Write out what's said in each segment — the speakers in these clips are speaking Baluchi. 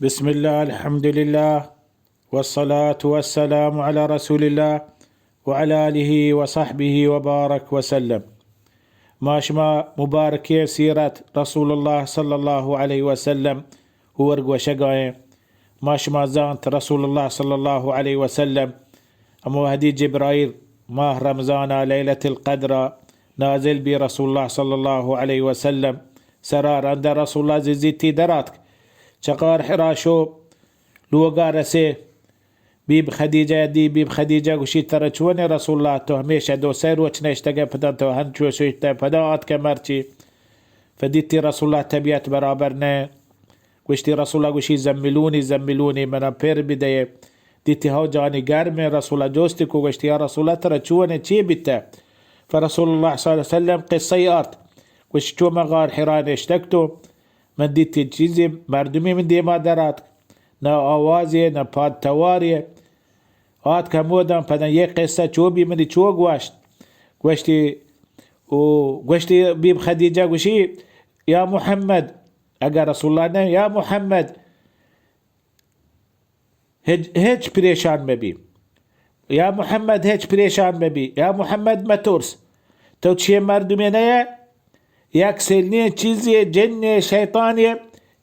بسم الله، الحمد لله، والصلاة والسلام على رسول الله، وعلى آله وصحبه وبارك وسلم. ما شما مبارکیں سیرت رسول اللہ صلی اللہ علیہ وسلم ہور گوشگائیں. ما شما زانت رسول اللہ صلی اللہ علیہ وسلم ہمو وہدی جبرائیل ماہ رمضان لیلۃ القدر نازل بی رسول اللہ صلی اللہ علیہ وسلم سرا، رند رسول اللہ زیزیتی دراتک چہ غار حرا شو، لوگا رسے، بیب خدیجہ دی، بیب خدیجہ گوشی، ترا چونے رسول اللہ؟ تو ہمیشہ دو سہ روچ نشتگے، پدا تو ہنچو ششتہ، پدا آتکہ مرچی. فدیتی رسول اللہ طبیعت برابر نہ. گوشتی، رسول اللہ گوشی، زملونی، زملونی، منا پر بدئے. دیتی ہو جانی گرم، رسول اللہ جوستی کو، گوشتی، یا رسول اللہ، ترا چونے، چی بیتہ؟ فرسول اللہ صلی اللہ علیہ وسلم قصہ آرت. گوشت، چو من غار حرا نشتگ تو، من دیتی چیزی مردمی من دیما دراتک، نہ آوازی، نہ پاد تواری. آتک ہموداں، پدا یہ قصہ چو بی منی چو گوشت. گوشتی، او گوشتی بیب خدیجہ گوشی، یا محمد، اگر رسول اللہ نہ، یا محمد، ہچ، ہچ پریشان مبی. یا محمد، ہچ پریشان مبی. یا محمد، مترس. تو چیئے مردمے نئے، یک سلیں چیزے، جنے، شیطانے،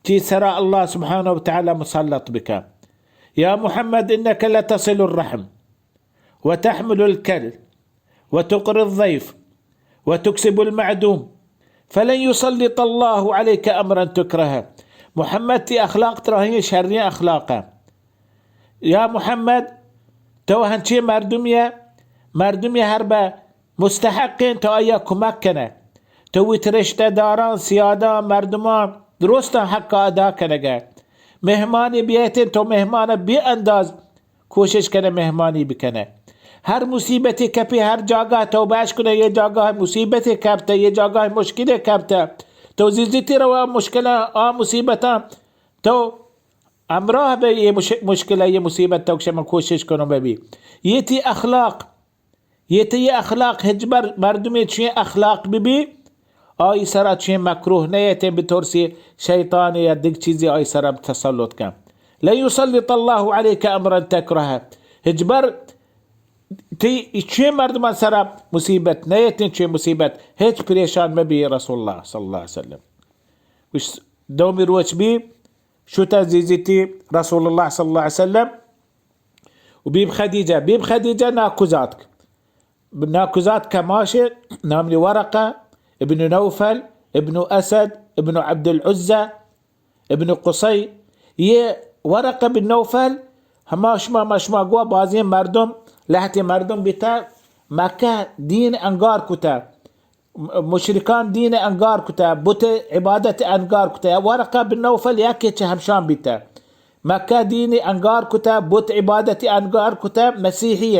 چی سرا اللہ سبحانہ و تعالی مسلط بکا. یا محمد، انک لتصل الرحم وتحمل الکل وتقر الضیف وتکسب المعدوم فلن یسلط اللہ علیک امرا تکرہ. محمد، تی اخلاق تراہیں شریں اخلاق. یا محمد، تو ہنچیں مردمی، مردمی ہر بہ مستحقیں تو آیا کمک کنہ. تو وت رشتہ داران، سیادان، مردمان درستان حق ادا کنگہ. مہمانی بیتیں تو مہمان بے انداز کوشش کنئے مہمانی بکنئے. ہر مصیبتے کپی، ہر جاگہ تو بش کنئے، یہ جاگہ مصیبتے کپتہ، یہ جاگہ مشکلے کپتہ، تو زیزیتی رو آ مشکل، آ مصیبتاں تو ہمراہ بے، یہ مش-، مشکل، یہ مصیبت تو شما کوشش کنو ببی. یہ تی اخلاق، یہ تی اخلاق، ہچبر مردمی چین اخلاق ببی، آئی سرا چین مکروہ نیتیں بترسی شیطان یا دگ چیزی آئی سرا تسلط کن. لن یسلط اللہ علیک امرا تکرہ. ہچبر تی چین مردمان سرا مصیبت نیتیں، چین مصیبت، ہچ پریشان مبی. رسول اللہ صلی اللہ علیہ وسلم گوش، دومی روچ بی، شتہ زیزیتی رسول اللہ صلی اللہ علیہ وسلم و بیب خدیجہ، بیب خدیجہ ناکوزاتک. ناکوزات کماش نامنی ورقہ ابن نوفل ابن اسد ابن عبد العزی ابن قصی. یہ ورقہ بن نوفل ہما شما، ما شما گوا بازیں مردم، لہتے مردم بیتہ، مکہ دین انگار کتہ، م-، مشرکان دین انگار کتہ، بت عبادت انگار کتہ. ورقہ بن نوفل یکے چہ ہمشان بیتہ. مکہ دین انگار کتہ، بت عبادت انگار کتہ، مسیحی.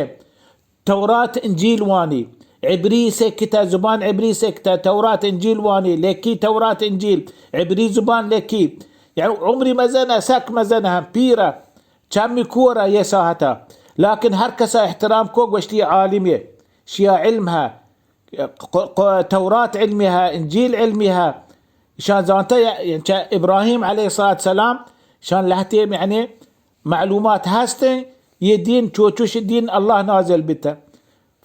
تورات انجیل وانی، عبری سکتہ، زبان عبری سکتہ، تورات انجیل وانی، لکی تورات انجیل، عبری زبان لکی. یعنی عمری مزنہ، سک مزنہ، ہم پیرہ، چمی کورہ یہ ساعتا. لیکن ہر کسا احترام کو، گوشتی عالمی، شیعہ علم ہے، ق-، ق-، تورات علمی ہے، انجیل علمی ہے. شان زانتا یا-، یعنی چہ ابراہیم علیہ الصلوۃ والسلام، شان لہتے یعنی معلومات ہستیں، یہ دین چوچوش دین اللہ نازل بیتہ.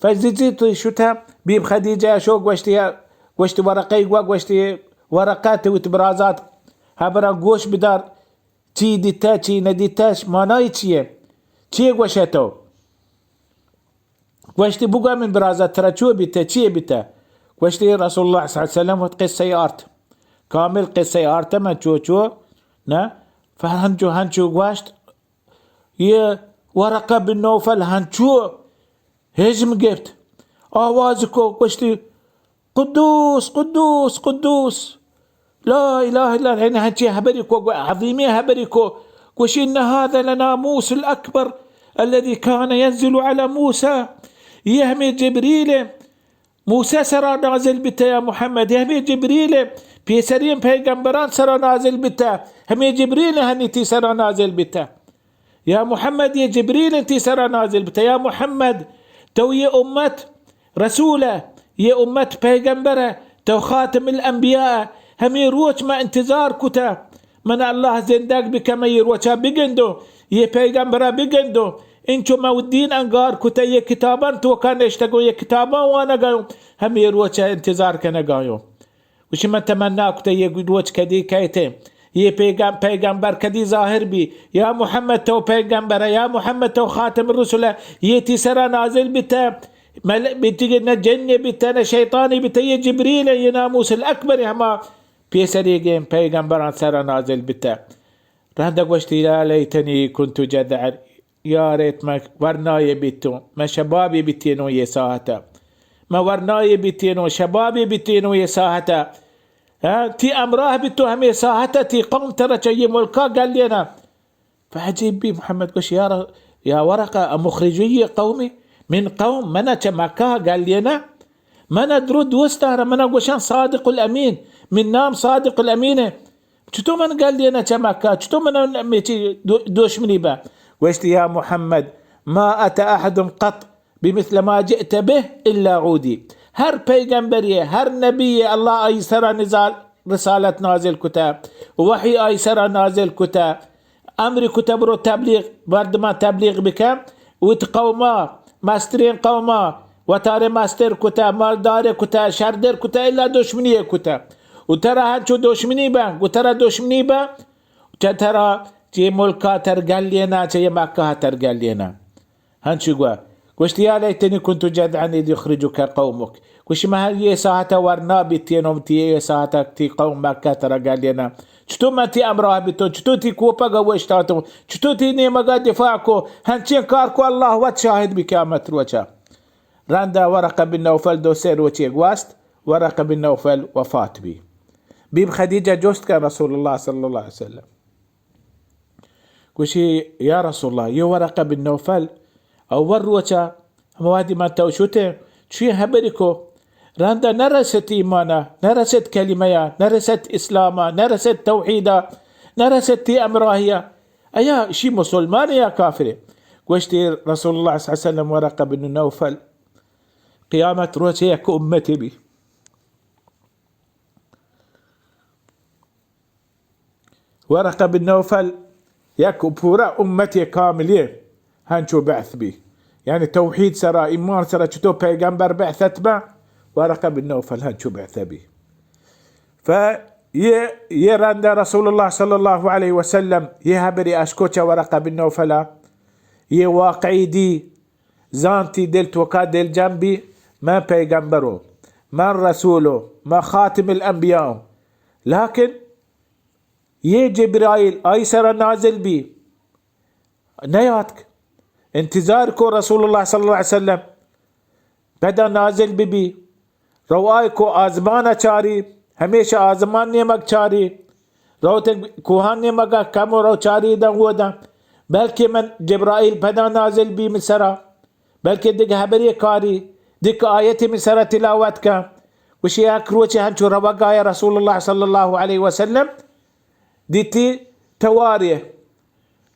فزیزی تو شتہ، بیب خدیجہ شو گوشتی، گوشتی ورقہ گوا، گوشتی ورقہ تو وت برازات ہبرا گوش بدار، چی دیتہ، چی ندیتہ، معنی چیئے؟ چی گوشہ تو؟ گوشتی، بگو من برازا، ترا چو بیتہ، چی بیتہ؟ گوشتی، رسول اللہ صلی اللہ علیہ وسلم وت قصہ آرت. کامل قصہ آرت، من چو چو، نہ؟ فہنچو ہنچو گوشت، یہ ورقہ بن نوفل ہنچو ہجم گپت. آواز کو، گوشتی، قدوس، قدوس، قدوس. لا الہ الا اللہ. یعنی ہنچی حبری کو، عظیمی حبری کو. گوشی، ان هذا لناموس الاکبر الذي كان ينزل على موسى. یہ ہمیں جبریل موسی سرا نازل بیتہ یا محمد، یہ ہمیں جبریل پیسرین پیغمبران سرا نازل بیتہ، ہمیں جبریل ہنی تی سرا نازل بیتہ. یا محمد، یہ جبریل تی سرا نازل بیتہ. یا محمد، تو یہ امت رسول ہے، یہ امت پیغمبر ہے، تو خاتم الانبیاء ہے. ہمیں روچ ما انتظار کتہ، من اللہ زندگ بکن، من یہ روچا بگندوں، یہ پیغمبرا بگندوں، انچو من دین انگار کتہ، یہ کتابان توکا نشتگوں، یہ کتابان وانگایوں، ہمے روچا انتظار کنگایوں۔ گوشی من تمنا کتہ یہ روچ کدی کئیت، یہ پیغم-، پیغمبر کدی ظاہر بی، یا محمد تو پیغمبر، یا محمد تو خاتم الرسل، یہ تی سرا نازل بیتہ، مل-، بیتگی نہ جن بیتہ، نہ شیطانی بیتہ، یہ جبریل ہے، یہ ناموس الاکبر ہے، ہما پیسریگیں پیغمبران سرا نازل بیتہ۔ رندا گوشتی، یا لیتنی کنت جذعا، یا ریت من ورنایے بیتوں، من شبابے بیتینوں یہ ساعتا۔ من ورنایے بیتینوں، شبابے بیتینوں یہ ساعتا۔ ہاں، تی امراہ بیتوں ہمے ساعتا، تی قوم ترا چہ یہ ملکا گلینا۔ فعجیب بی محمد گوش، یا ر-، یا ورقہ، امخرجی قومی من قوم، منا چہ مکہ گلینا؟ منا درو دوست دارا، منا گوشان صادق الامین، من نام صادق الامین ہے۔ چطور من گلینا چہ مکہ؟ چطور من میچی دو-، دشمنی با؟ گوشت، یا محمد، ما اتى احد قط بمثل ما جئت به الا عودي۔ ہر پیغمبری، ہر نبی اللہ آئی سرا نزال رسالت نازل کتہ، وحی آئی سرا نازل کتہ، امر کتہ برو تبلیغ، مردمان تبلیغ بکن، وت قوما، مسترین قوما، وتارے مستر کتہ، مالدار کتہ، شردر کتہ، الا دشمنی کتہ۔ و ترا ہنچو دشمنی بہ، گو ترا دشمنی بہ، چہ ترا چہ ملکا تر گلینا، چہ یہ مکہ تر گلینا۔ ہنچو گوا۔ گوشت، یا لیتنی کنت جذعا اذ یخرجک قومک۔ گوشی، من ہر یہ ساعتا ورنا بیتینوں، تی یہ ساعتا تی قوم مکہ ترا گلینا۔ چطور من تی امراہ بیتوں؟ چطور تی کوپگا وشتاتوں؟ چطور تی نیمگا دفاع کو؟ ہنچین کار کو، اللہ وت شاہد بی قیامت روچا۔ رندا ورقہ بن نوفل دو سے روچے گواست، ورقہ بن نوفل وفات بی۔ بی بی خدیجہ جست کن رسول اللہ صلی اللہ علیہ وسلم۔ گوشی، یا رسول اللہ، یہ ورقہ بن نوفل اول روچا، ہما وہدی من تو شتے، چوی ہبری کو، رندا نرست ایمانا، نرست کلمہ یا، نرست اسلاما، نرست توحیدا، نرست تی امراہیا۔ ایا شی مسلمان یا کافر؟ گوشتی رسول اللہ صلی اللہ علیہ وسلم، ورقہ بن نوفل قیامت روچے یک امتی بی۔ ورقہ بن نوفل یک پورا امت کاملی ہنچو بعث بی۔ یعنی توحید سرا، ایمان سرا چطور پیغمبر بعثت با، ورقہ بن نوفل ہنچو بعث بی۔ ف یہ، یہ رند رسول اللہ صلی اللہ علیہ وسلم یہ حبری اشکو چہ ورقہ بن نوفلا، یہ واقعی دی، زانتی دل توکا دل جم بی، من پیغمبروں، من رسولوں، من خاتم الانبیاءوں۔ لیکن یہ جبرائیل آئی سرا نازل بی، نیاتک۔ انتظار کو رسول اللہ صلی اللہ علیہ وسلم پدا نازل بی بی۔ رو آئی کو آزمان چاری، ہمیشہ آزمان نیمگ چاری۔ روت کوہان نیمگا کم و رو چاری دن و دن۔ بلکہ من جبرائیل پدا نازل بی من سرا۔ بلکہ دگہ حبری کاری، دگہ آیت من سرا تلاوت کن۔ گوشی یک روچے ہنچو روگا یا رسول اللہ صلی اللہ علیہ وسلم دیتی توارے،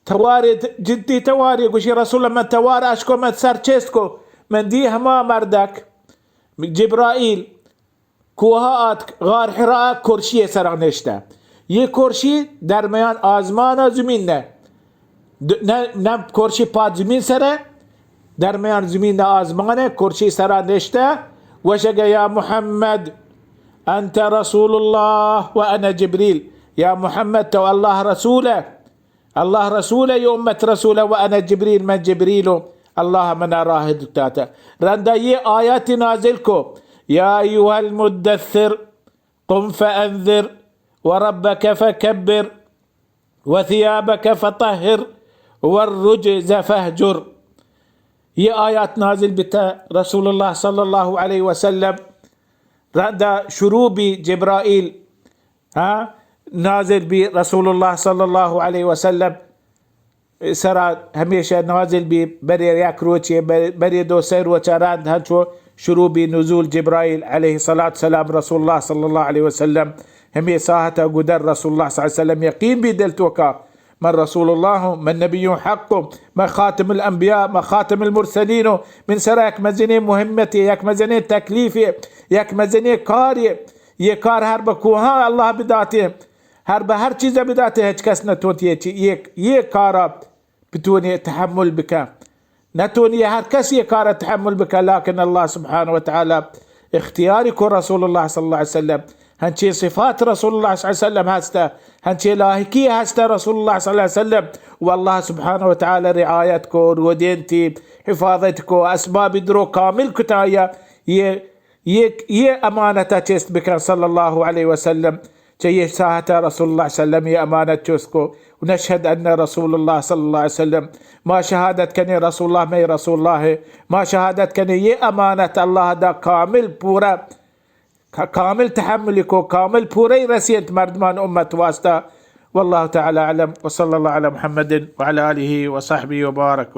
توارے، جدی توارے۔ گوشی رسول اللہ من توار اشکو، من سر چست کو، من دی ہما مردک جبرائیل کوہا آتک، غار حراء کرشی سرا نشتہ۔ یہ کرشی درمیان آزمان و زمین نہ، نہ، نہ کرشی پاد زمین سرا، درمیان زمین و آزمان، کرسی سرا نشتہ، گوشگا یا محمد، انت رسول اللہ و انا جبریل۔ یا محمد، تو اللہ رسول ہے، اللہ رسول ہے، یہ امت رسول ہے، و انا جبریل، من جبریل ہوں، اللہ منا راہ دتاتا۔ رندا یہ آیات نازل کو، یا ایها المدثر، قم فانذر، وربك فكبر، وثيابك فطهر، والرجز فاهجر۔ یہ آیات نازل بیتہ رسول اللہ صلی اللہ علیہ وسلم رندا شروع بی جبرائیل، ہاں، نازل بی رسول اللہ صلی اللہ علیہ وسلم سرا ہمیشہ نازل بی، برے یک روچے، برے، برے دو سے روچا رند ہنچو شروع بی نزول جبرائیل علیہ الصلوۃ والسلام رسول اللہ صلی اللہ علیہ وسلم۔ ہمے ساعتا گدر رسول اللہ صلی اللہ علیہ وسلم یقین بی دل توکا، من رسول اللہ ہوں، من نبی حق ہوں، من خاتم الانبیاء، من خاتم المرسلین ہوں، من سرا یک مزنیں مہمتے، یک مزنیں تکلیفے، یک مزنیں کارے، یہ کار ہر بہ کوہاں اللہ بداتے۔ ہر بہ ہر چیز بداتے، ہچ کس نہ توتی یہ چی-، یہ، یہ کارا بتونی تحمل بکن۔ نہ توانی ہر کس یہ کار تحمل بکن، لیکن اللہ سبحانہ و تعالی اختیاری کو رسول اللہ صلی اللہ علیہ وسلم۔ ہنچے صفات رسول اللہ صلی اللہ علیہ وسلم ہستا، ہنچے لاحقی ہستا رسول اللہ صلی اللہ علیہ وسلم۔ و اللہ سبحانہ و تعالی رعایت کو، رودینتی، حفاظت کو، اسباب درو کامل کتا یا یہ، یہ، یہ امانت چست بکن صلی اللہ علیہ وسلم۔ چہ یہ ساعت رسول اللہ صلی اللہ علیہ وسلم یہ امانت چست کو۔ نشهد ان رسول الله صلی اللہ علیہ وسلم، ما شہادت کنیں رسول اللہ مئے رسول اللہ ہے، ما شہادت کنیں یہ امانت اللہ دا کامل پورا، کا-، کامل تحمل کو، کامل پورا رسینت مردمان امت واسطہ۔ والله تعالى أعلم، وصلى الله على محمد وعلى آله وصحبه وبارك وسلم۔